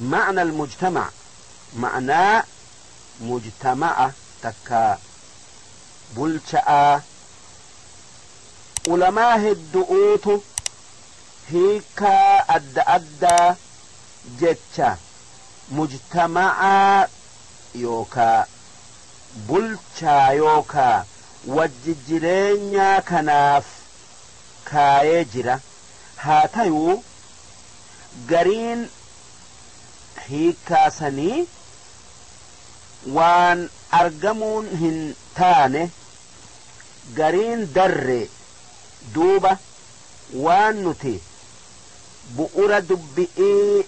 معنى المجتمع، معنى مجتمع takka bulcha'aa ulamaa heddu'uutu hiikaa adda addaa jecha mujtama'aa yookaa bulchaa yookaa wajji jireenyaa kanaaf kaayee jira. Haa tayuu gariin hiikaa sanii waan argamuun hin taane, gariin darre. Duuba waan nuti bu'ura dubbi'ii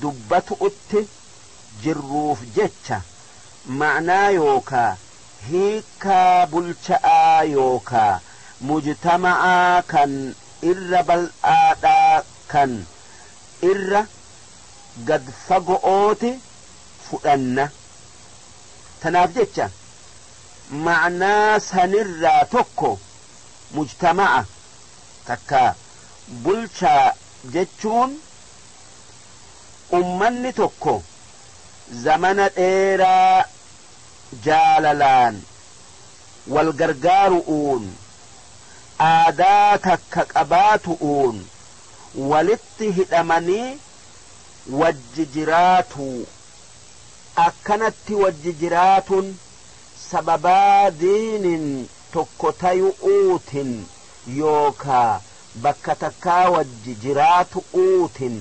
dubbatu'utti jirruuf jecha ma'naa yookaa hiikaa bulcha'aa yookaa mujtama'aa kan irra bal'aadhaa kan irra gad fago'ooti fudhanna. Tanaaf jecha ma'naa sanirraa tokko mujtama'a takka bulchaa jechuun ummanni tokko zamana dheeraa jaalalaan wal gargaaru'uun aadaa takka qabaatu'uun walitti hidhamanii wajji jiraatu. Akkanatti wajji jiraatun sababaa diinin tokko tayu'uutin yookaa bakka takkaa wajji jiraatu'uutin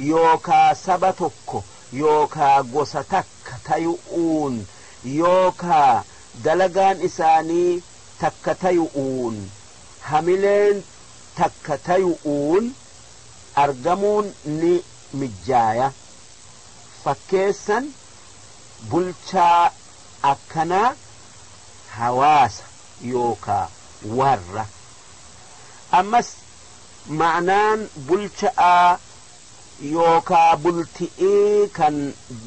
yookaa saba tokko yookaa gosa takka tayu'uun yookaa dalagaan isaanii takka tayu'uun hamileen takka tayu'uun argamuun ni mijjaaya. Fakkeessan bulchaa akkanaa hawaasa yookaa warra. Ammas ma'naan bulcha'aa yookaa bulti'ii kan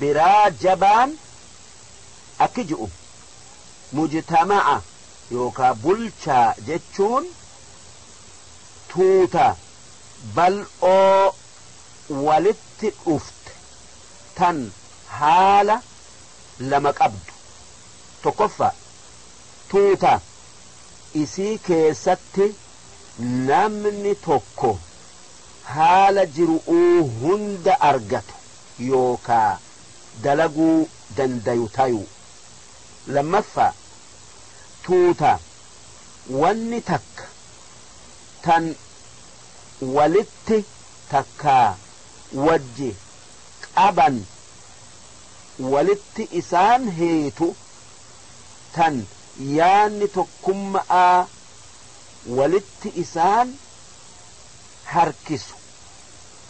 biraa jabaan akki ji'u mujtama'a yookaa bulchaa jechuun tuuta bal'oo walitti dhufte tan haala lama qabdu. Tokkoffaa, tuuta isii keessatti namni tokko haala jiru'uu hunda argatu yookaa dalaguu dandayu tayu. Lammaffaa, tuuta wanni takka tan walitti takkaa wajji qaban walitti isaan heetu tan yaanni tokkummaa walitti isaan harkisu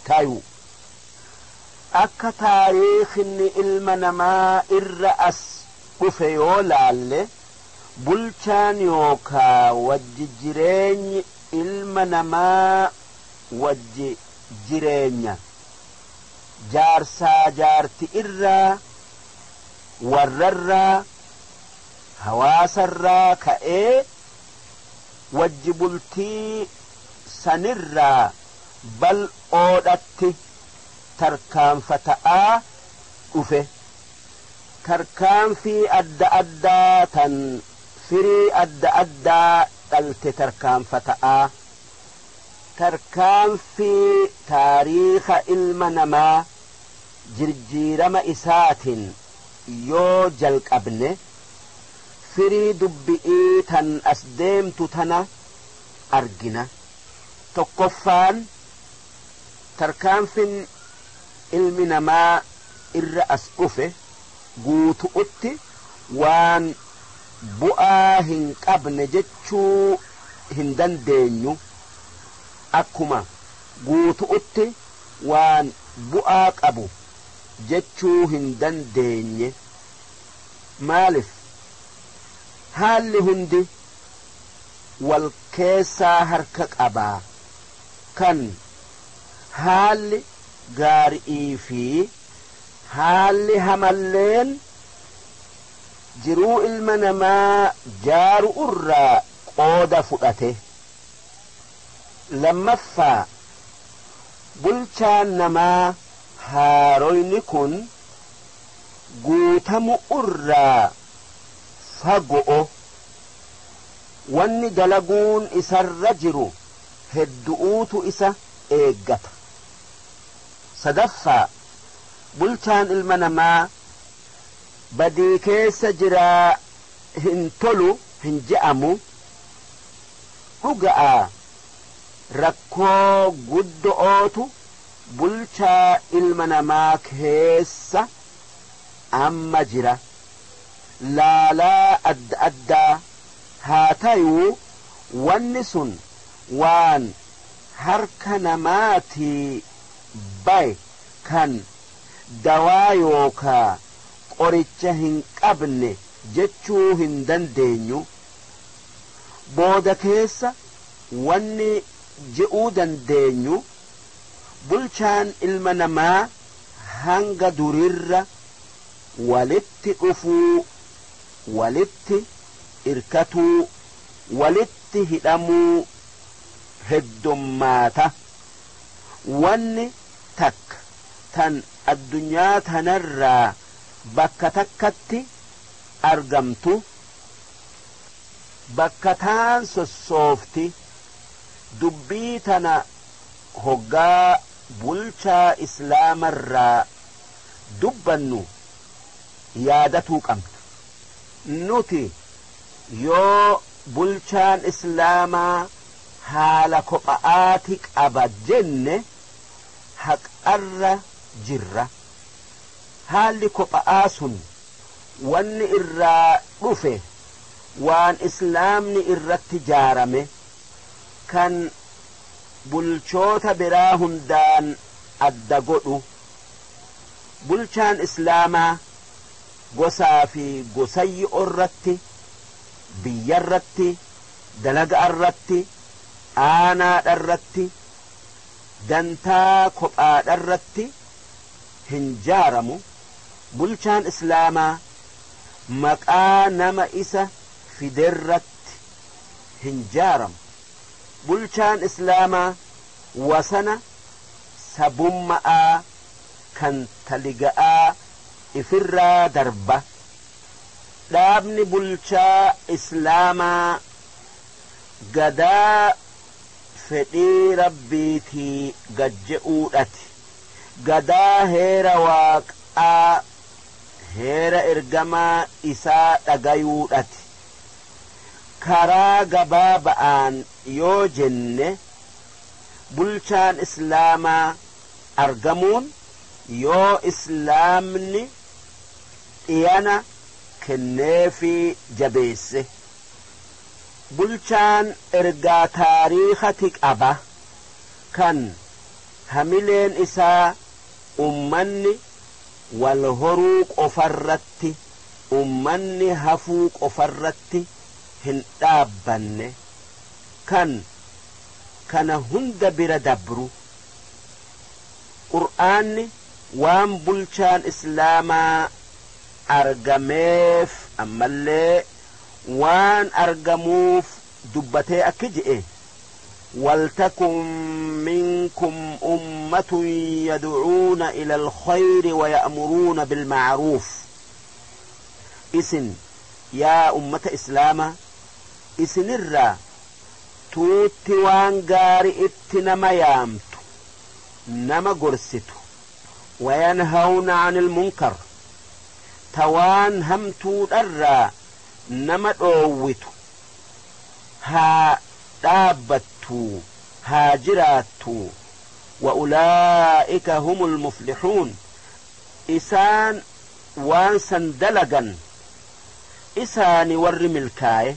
tayu. Akka taariikhni ilma namaa irra as dhufe yoo laalle, bulchaan yookaa wajji jireenyi ilma namaa wajji jireenya jaarsaa jaarti irraa, warrarraa, hawaasarraa ka'ee wajji bultii sanirraa bal'oodhatti tarkaanfata'aa dhufe. Tarkaanfii adda addaa tan firii adda addaa dhalte tarkaanfata'aa. Tarkaanfii taariika ilma namaa jirjiirama isaatiin yoo jalqabne firii dubbi'ii tan as deemtu tana argina. Tokkoffaan, tarkaanfin ilmi namaa irra as dhufe guutu'utti waan bu'aa hin qabne jechuu hin dandeenyu, akkuma guutu'utti waan bu'aa qabu jechuu hin dandeenye. Maalif? Haalli hundi wal keessaa harka qabaa. Kan haalli gaari'ii fi haalli hamalleen jiruu ilma namaa jaaru irraa qooda fudhate. Lammaffaa, bulchaan namaa Haaroyni kun guutamu irraa fago'o. Wanni dalaguun isarra jiru heddu'uutu isa eeggata. Sadaffaa, bulchaan ilma namaa badii keessa jiraa hin tolu hin je'amu. Dhuga'aa, rakkoo guddo'ootu bulchaa ilma namaa keessa amma jira. Laalaa adda addaa haa tayuu, wanni sun waan harka namaatii baye kan dawaa yookaa qoricha hin qabne jechuu hin dandeenyu. Booda keessa wanni je'uu dandeenyu, bulchaan ilma namaa hanga durirra walitti dhufuu, walitti irkatuu, walitti hidhamuu heddummaata. Wanni takka tan addunyaa tanarraa bakka takkatti argamtu bakka taan sossoofti. Dubbii tana hoggaa bulchaa islaamarraa dubbannu yaadatuu qabna. Nuti yoo bulchaan islaamaa haala kopha'aati qaba jenne, haqarra jirra. Haalli kopha'aa sun wanni irraa dhufe waan islaamni irratti jaarame kan bulchoota biraa hundaan adda godhu. Bulchaan islaamaa gosaa fi gosayyi irratti, biyyarratti, dalagaarratti, aanaadharratti, dantaa kophaadharratti hin jaaramu. Bulchaan islaamaa maqaa nama isa fiderratti hin jaaramu. Bulchaan islaamaa wasana sabumma'aa kan taliga'aa ifirraa darba. Dhaabni bulchaa islaamaa gadaa fedhii rabbiitii gajje'uudhati. Gadaa heera waaqaa, heera ergamaa isaa dhagayuudhati. Karaa gabaaba'aan yoo jenne, bulchaan islaamaa argamuun yoo islaamni dhiyana kenneefii jabeesse. Bulchaan ergaa taariikati qaba kan hamileen isaa ummanni wal horuu qofarratti, ummanni hafuu qofarratti hin dhaabbanne, kan kana hunda bira dabru. Qur'aanni waan bulchaan islaamaa argameef ammallee waan argamuuf dubbatee akki je'e: ولتكن منكم أمة يدعون إلى الخير ويأمرون بالمعروف. Isin yaa ummata islaamaa, isinirraa tuutti waan gaarii itti nama yaamtu, nama gorsitu, وينهون عن المنكر, ta waan hamtuudharraa nama dhoowwitu haa dhaabbattu, haa jiraattu. وأولئك هم المفلحون. Isaan waan san dalagan isaani warri milkaaye.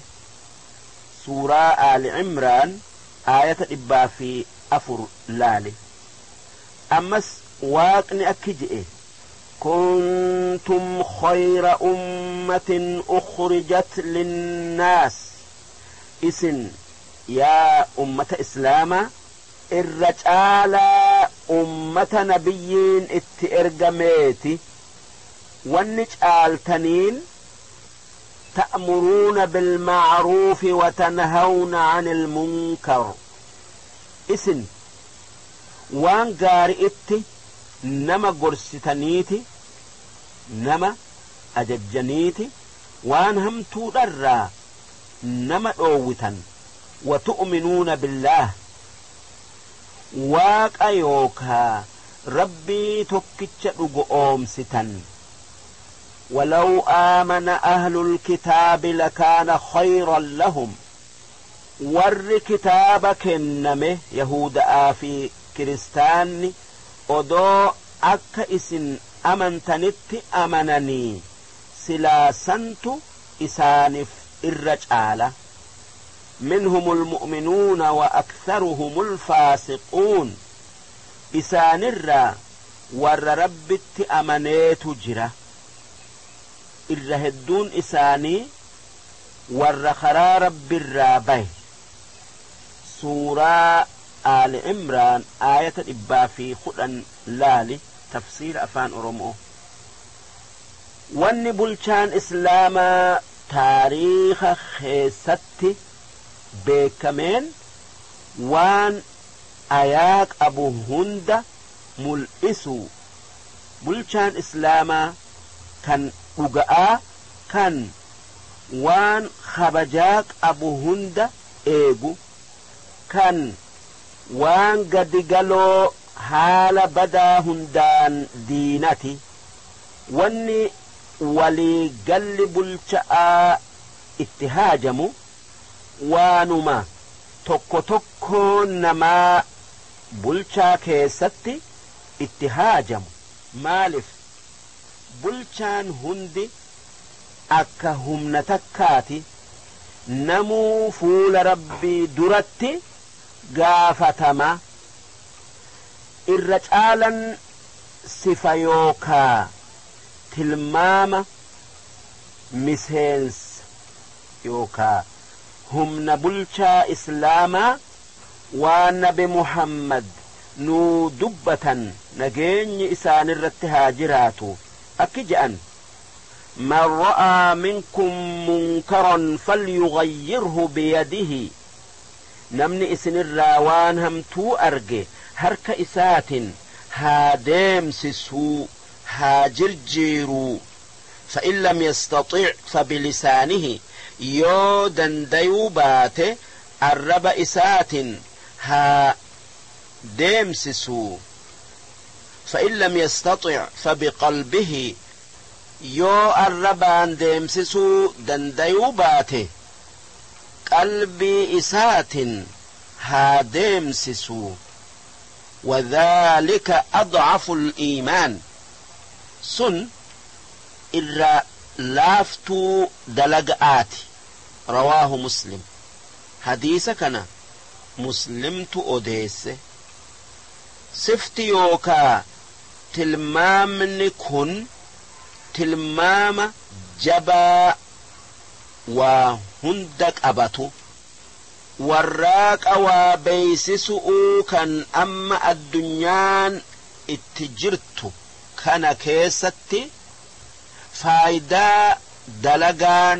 Suuraa Aali Cimraan aayata 104 laale. Ammas waaqni akki je'e: كنتم خير أمة أخرجت للناس. Isin yaa ummata islaamaa irra caalaa ummata nabiyyiin itti ergameeti. Wanni caaltaniin تأمرون بالمعروف وتنهون عن المنكر. Isin waan gaari'itti Nama gorsitaniiti, nama ajajjaniiti, waan hamtuudharraa nama dhoowwitan. Watu'minuuna billaah, Waaqa yookaa Rabbii tokkicha dhugo'oomsitan. Walaw aamana ahlul kitaabi lakaana khayran lahum, warri kitaaba kenname yahuuda'aa fi kiristaanni odoo akka isin amantanitti amananii silaa santu isaanif irra caala. Minhumul mu'minuuna wa aktharuhumul faasiquun, isaanirraa warra Rabbitti amaneetu jira, irra hedduun isaanii warra karaa Rabbirraa baye. Suuraa Aali Imraan aayata 110 laali tafsiira afaan Oromoo. Wanni bulchaan islaamaa taariikha keessatti beekameen waan ayaa qabu hunda mul'isuu. Bulchaan islaamaa kan dhuga'aa kan waan kabajaa qabu hunda eegu, kan waan gadi galoo haala badaa hundaan diinati. Wanni walii galli bulcha'aa itti haajamu waanuma tokko tokkoon namaa bulchaa keessatti itti haajamu. Maalif bulchaan hundi akka humna takkaati, namuu fuula Rabbii duratti gaafatama. Irra caalan sifa yookaa tilmaama miseensa yookaa humna bulchaa islaamaa waan nabi Muhammad nuu dubbatan, nageenyi isaanirratti haa jiraatu, akki je'an: man ra'aa minkum munkaran falyughayyirhu biyadihi, namni isinirraa waan hamtuu arge harka isaatin haa deemsisuu, haa jirjiiruu. Fa'in lam yastaxic fabilisaanihi, yoo dandayuu baate arraba isaatin haa deemsisuu. Fa'in lam yastaxic fabiqalbihi, yoo arrabaan deemsisuu dandayuu baate qalbii isaatin haa deemsisuu. Wadhaalika adcafu liimaan, sun irra laaftuu dalaga'aati. Rawaahu Muslim, hadiisa kana Muslimtu odeesse. Sifti yookaa tilmaamni kun tilmaama jabaa waa hunda qabatu. Warraaqa waa beeysisu'uu kan amma addunyaan itti jirtu kana keessatti faaydaa dalagaan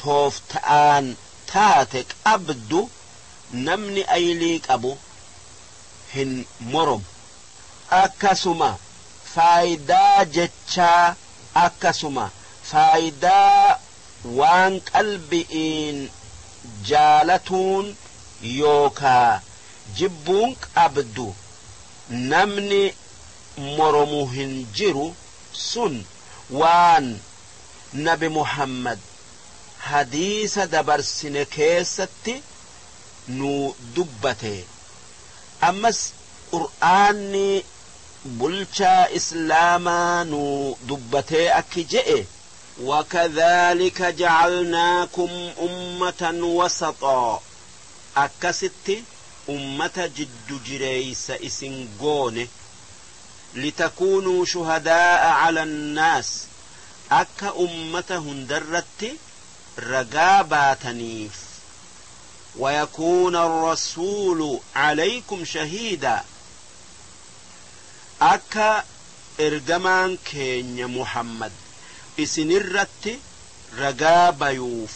toofta'aan taate qabdu namni aylii qabu hin moromu. Akkasuma faaydaa jechaa, akkasuma faaydaa waan qalbi'iin jaalatuun yookaa jibbuun qabdu namni moromu hin jiru. Sun waan nabi Muhammad hadiisa dabarsine keessatti nuu dubbate. Ammas qur'aanni bulchaa islaamaa nuu dubbatee akki je'e: wakadhaalika jacalnaakum ummatan wasaxaa, akkasitti ummata jiddu jireeysa isin goone. Litakuunuu shuhadaa'a cala annaas, akka ummata hundarratti ragaa baataniif. Wayakuuna arrasuulu calaykum shahiidaa, akka ergamaan keenya Muhammad isinirratti ragaa bayuuf.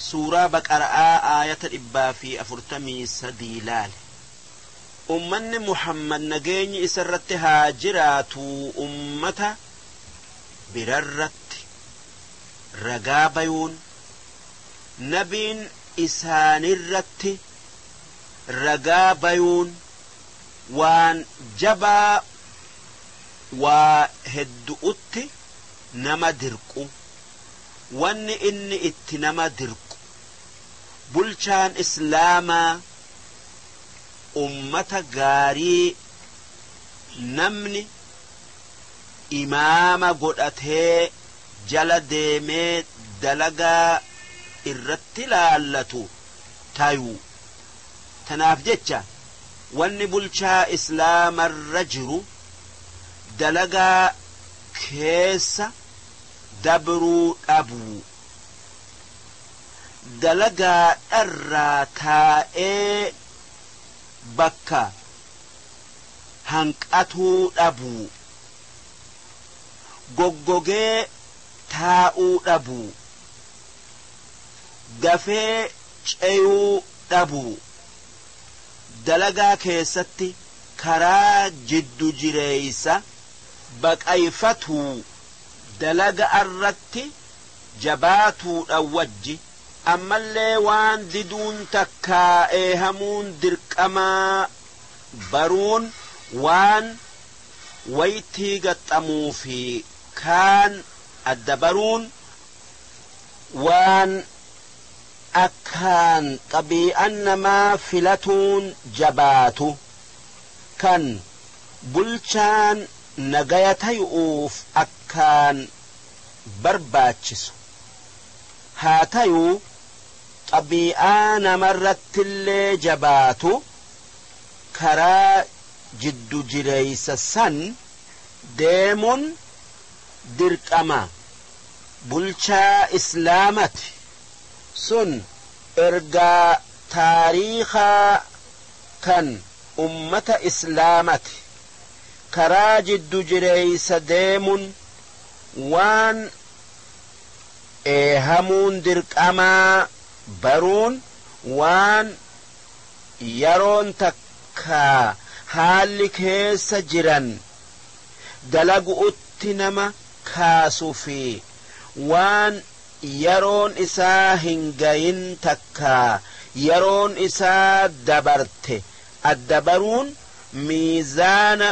Suuraa Baqara'aa aayata 143 laali. Ummanni Muhammad nageenyi isarratti haa jiraatu ummata birarratti ragaa bayuun, nabiin isaanirratti ragaa bayuun waan jabaa waa heddu'utti nama dirqu. Wanni inni itti nama dirqu, bulchaan islaamaa ummata gaarii namni imaama godhatee jala deemee dalagaa irratti laallatu tayu. Tanaaf jecha wanni bulchaa islaamarra jiru dalagaa keessa dabruu dhabuu, dalagaa dharraa taa'ee bakka hanqatuu dhabuu, goggogee taa'uu dhabuu, dafee ceyuu dhabuu, dalagaa keessatti karaa jiddu jireeysa baqayfatuu, dalaga irratti jabaatuudha wajji ammallee waan diduun takkaa eehamuun dirqamaa baruun, waan waytii gaxxamuu fi kaan adda baruun waan akkaan xabii'an namaa filatuun jabaatu, kan bulchaan nagaya tayu'uuf akkaan barbaachisu. Haa tayuu xabii'aa namarrattillee jabaatu karaa jiddu jireeysa san deemuun dirqama bulchaa islaamati. Sun ergaa taariikaa kan ummata islaamati. Karaa jiddu jireeysa deemuun waan eehamuun dirqamaa baruun, waan yeroon takkaa haalli keessa jiran dalagu'utti nama kaasuu fi waan yeroon isaa hin gayin takkaa yeroon isaa dabarte adda baruun miizaana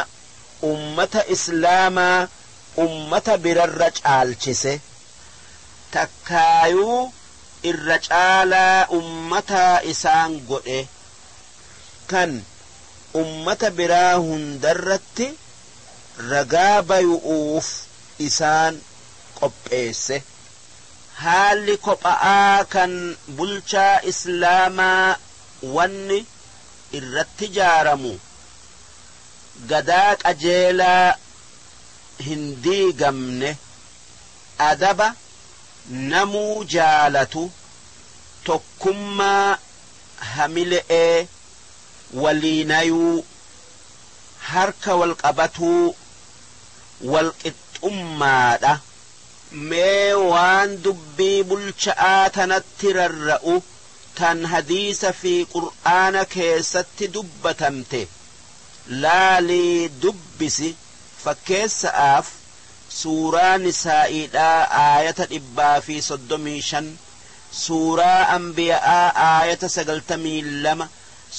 ummata islaamaa ummata birarra caalchise, takkaayuu irra caalaa ummataa isaan godhe, kan ummata biraa hundarratti ragaa bayu'uuf isaan qopheesse. Haalli kopha'aa kan bulchaa islaamaa wanni irratti jaaramu gadaa qajeelaa hin diigamne, adaba namuu jaalatu, tokkummaa hamile'ee waliinayuu, harka wal qabatuu, wal qixxummaadha. Mee waan dubbii bulcha'aa tanatti rarra'u tan hadiisa fi qur'aana keessatti dubbatamte laalii dubbisi. Fakkeessa'aaf suuraa nisaa'iidhaa aayata 135, suuraa anbiya'aa aayata 92,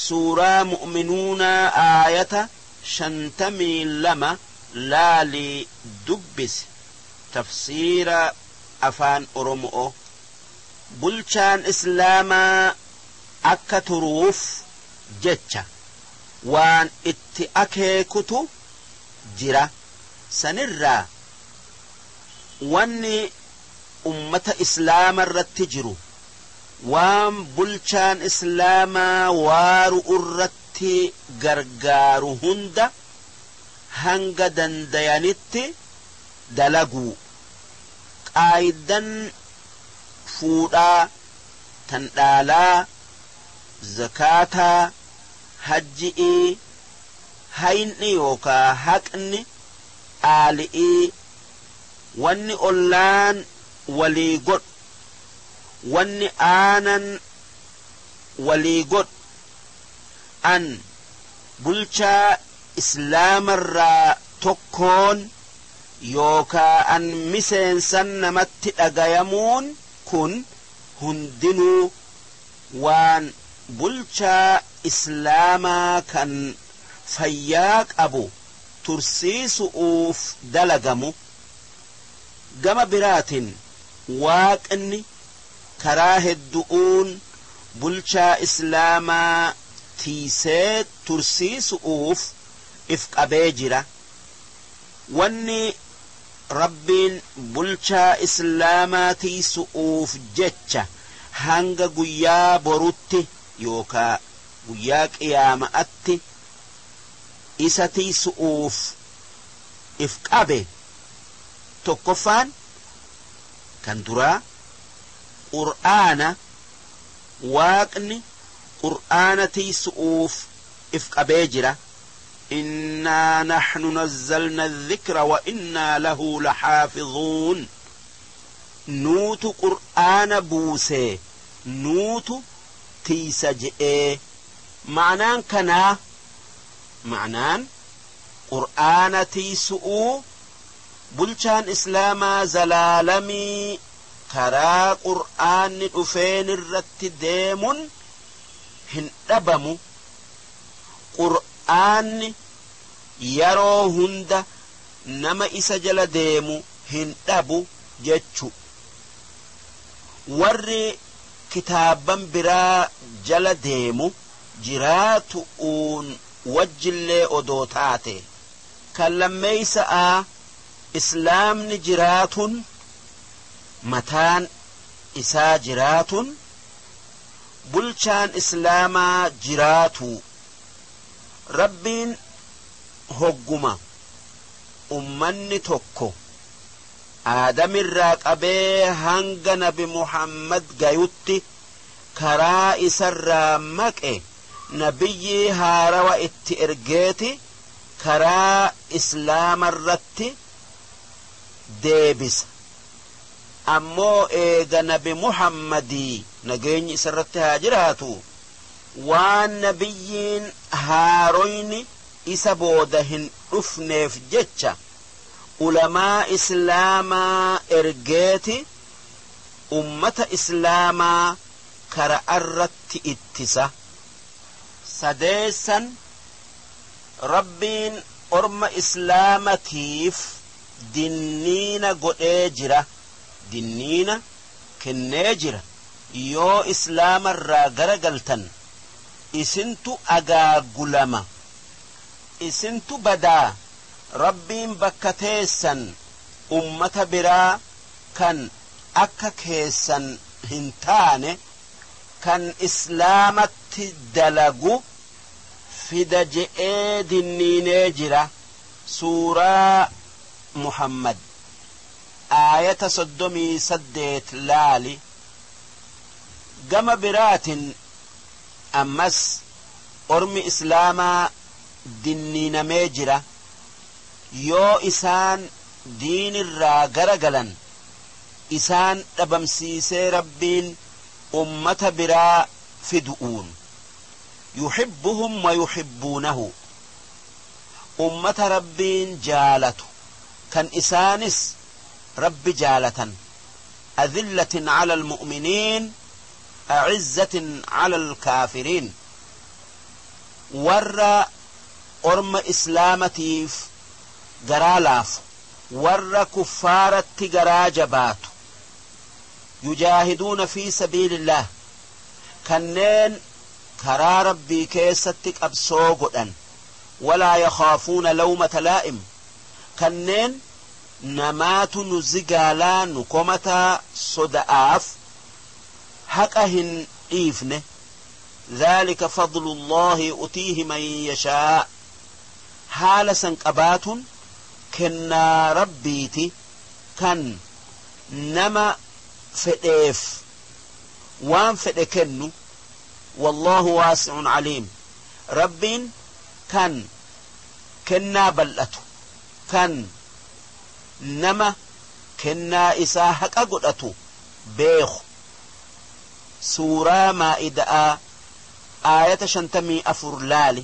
suuraa mu'minuunaa aayata 52 laalii dubbisi, tafsiira afaan Oromo'o. Bulchaan islaamaa akka turuuf jecha waan itti akeekutu jira. Sanirraa wanni ummata islaama irratti jiru, waan bulchaan islaamaa waaru irratti gargaaru hunda hanga dandayanitti dalaguu. Qaayiddan fuudhaa, tan dhaalaa, zakaataa, hajji'ii, hayni yookaa haqni aali'ii, wanni ollaan walii godhu, wanni aanan walii godhu, an Bulchaa islaamarraa tokkoon yookaa an miseensan namatti dhagayamuun kun hundinuu waan bulchaa islaamaa kan fayyaa qabu tursiisu'uuf dalagamu. Gama biraatin waaqni karaa heddu'uun bulchaa islaamaa tiisee tursiisu'uuf if qabee jira. Wanni rabbiin bulchaa islaamaa tiisu'uuf jecha hanga guyyaa borutti yookaa guyyaa qiyaama'atti isa tiisu'uuf if qabe tokkoffaan kan duraa qur'aana. Waaqni qur'aana tiisu'uuf if qabee jira. Innaa naxnu nazzalna dhikra wa innaa lahu laxaafizuun. Nuutu qur'aana buusee nuutu tiisa je'ee. Ma'naan kanaa ma'naan qur'aana tiisu'uu bulchaan islaamaa zalaalamii karaa qur'aanni dhufeen irratti deemun hin dhabamu. Qur'aanni yeroo hunda nama isa jala deemu hin dhabu jechu. Warri kitaaban biraa jala deemu jiraatu'uun wajjillee odoo taate. Kan lammeeysa'a islaamni jiraatun mataan isaa jiraatun bulchaan islaamaa jiraatu. Rabbiin hogguma ummanni tokko aadamirraa qabee hanga nabi Muhammad gayutti karaa isarraa maqe nabiyyii haarawa itti ergeeti karaa islaamarratti deebisa. Ammoo eega nabi Muhammadii nageenyi isarratti haa jiraatu waan nabiyyiin haaroyni isa booda hin dhufneef jecha ulamaa islaamaa ergeeti ummata islaamaa kara'arratti ittisa. Sadeessan rabbiin orma islaamatiif dinniina godhee jira, dinniina kennee jira. Yoo islaamarraa garagaltan isintu agaagulama, isintu badaa. Rabbiin bakka teessan ummata biraa kan akka keessan hin taane kan islaamatti dalagu fida je'ee dinniinee jira. Suuraa Muhammad aayata 38 laali. Gama biraatin ammas ormi islaamaa dinniinamee jira. Yoo isaan diinirraa garagalan isaan dhabamsiisee rabbiin ummata biraa fidu'uun. Yuhibbuhum wa yuhibbuunahu, ummata rabbiin jaalatu kan isaanis rabbi jaalatan. Adillatin cala almu'miniin acizzatin cala alkaafiriin, warra orma islaamatiif garaa laafu, warra kuffaaratti garaa jabaatu. Yujaahiduuna fi sabiilillaah, kanneen karaa rabbii keessatti qabsoo godhan. Walaa yakhaafuuna lawmata laa'im, kanneen namaatu nu zigaalaa nu komataa soda'aaf haqa hin dhiifne. Dhaalika fadlullaahi utiihi man yashaa. Haala san qabaatun kennaa rabbiiti kan nama fedheef waan fedhe kennu. Wallaahu waasi'un caliim, rabbiin kan kennaa bal'atu kan nama kennaa isaa haqa godhatu beeku. Suuraa maa'ida'aa aayata 54 laali.